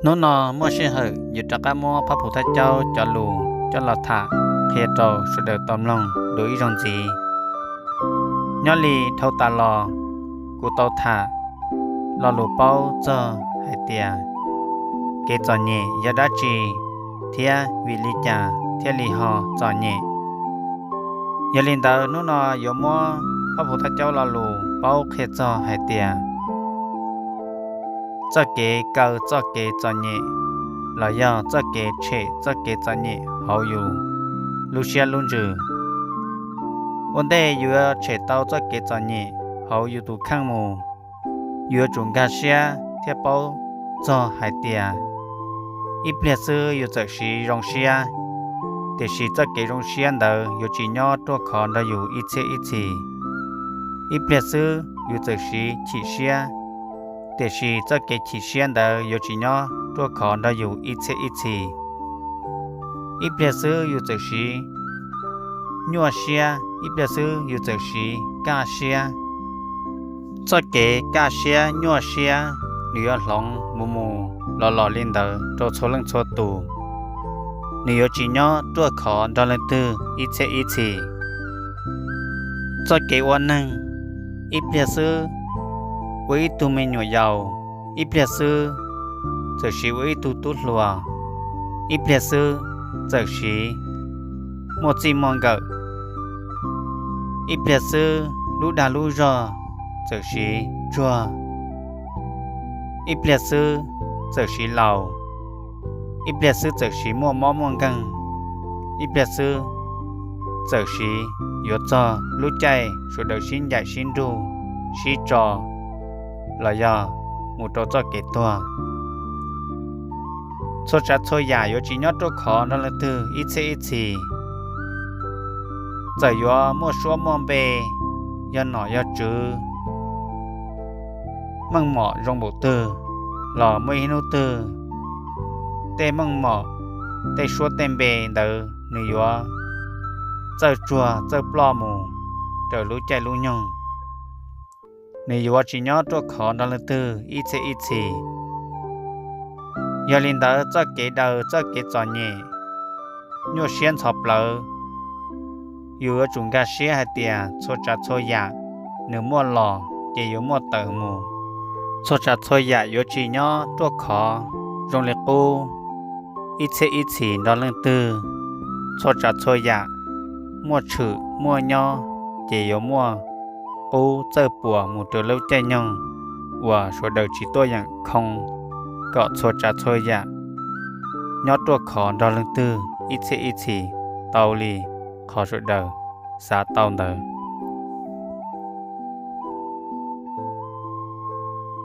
Hnub no muaj sij hawm yuav rov qab muab Phab Pum Thaj Caub cov lus coj los tham qhia rau sawv daws tau mloog dua ib zaug ntxiv. Nyob li dhau tas los, kuv tau tham lo lus paub txog hais tias kev txom nyem yog dab tsi thiab vim li cas thiaj li ho txom nyem. Yog li ntawd hnub no yuav muab Phab Pum Thaj Caub lo lus paub qhia txog hais tias txoj kev kaw txoj kev txom nyem los yog txoj kev tshem txoj kev txom nyem hauv yus lub siab lub ntsws. Ua ntej yus yuav tshem tau txoj kev txom nyem hauv yus tus kheej mus, yus yuav tsum nkag siab thiab paub txog hais tias ib pliag xwb yus txawm siv zoo siab, tiam sis txoj kev zoo siab ntawd yuav tsis nyob ruaj khov nrog yus ib txhiab ib txhis. Ib pliag xwb yus txawm siv chim siab, tiam sis txoj kev chim siab ntawd yuav tsis nyob ruaj khov nrog yus ib txhiab ib txhis. Ib pliag xwb yus txawm siv nyuaj siab, ib pliag xwb yus txawm siv kaj siab. Txoj kev kaj siab nyuaj siab nws yuav hloov mus mus los los li ntawd rau txhua leej txhua tus, nws yuav tsis nyob ruaj khov nrog leej twg ib txhiab ib txhis. Txoj kev ua neeg, ib pliag xwb ua ib tug me nyuam yaus, ib pliag xwb txawm siv ua ib tug tub hluas, ib pliag xwb txawm siv muaj txij muaj nkawm, ib pliag xwb lub dag lub zog txawm siv tsuag, ib pliag xwb txawm siv laus, ib pliag xwb txawm siv muaj mob muaj nkeeg, ib pliag xwb txawm siv yuav txog lub caij sawv daws sib ncaim sib nrug sib tso los yog mus rau txoj kev tuag. Txhua tsav txhua yam yuav tsis nyob ruaj khov nrog leej twg ib txhiab ib txhis. Txawm yuav muaj suab muaj npe, yog nom yog tswv, meej mom zoo npaum twg los muaj ib hnub twg tej meej mom, tej suab tej npe ntawd nws yuav txawj tsuag txawj ploj mus raws lub caij lub nyoog. Nws yuav tsis nyob ruaj khov nrog leej twg ib txhiab ib txhis. Yog li ntawd txoj kev daws txoj kev txom nyem, nyuaj siab ntxhov plawv, yus yuav tsum nkag siab hais tias txhua tsav txhua yam nws muaj los ces yuav muaj tawm mus. Txhua tsav txhua yam yuav tsis nyob ruaj khov zoo li qub ib txhiab ib txhis nrog leej twg. Txhua tsav txhua yam muaj tshwm muaj nyob ces yuav muaj qub txawj puas mus rau lub caij nyoog uas sawv daws tsis tuaj yeem khoo kom txhua tsav txhua yam nyob ruaj khov nrog leej twg ib txhiab ib txhis tau li qhov sawv daws xav tau ntawd.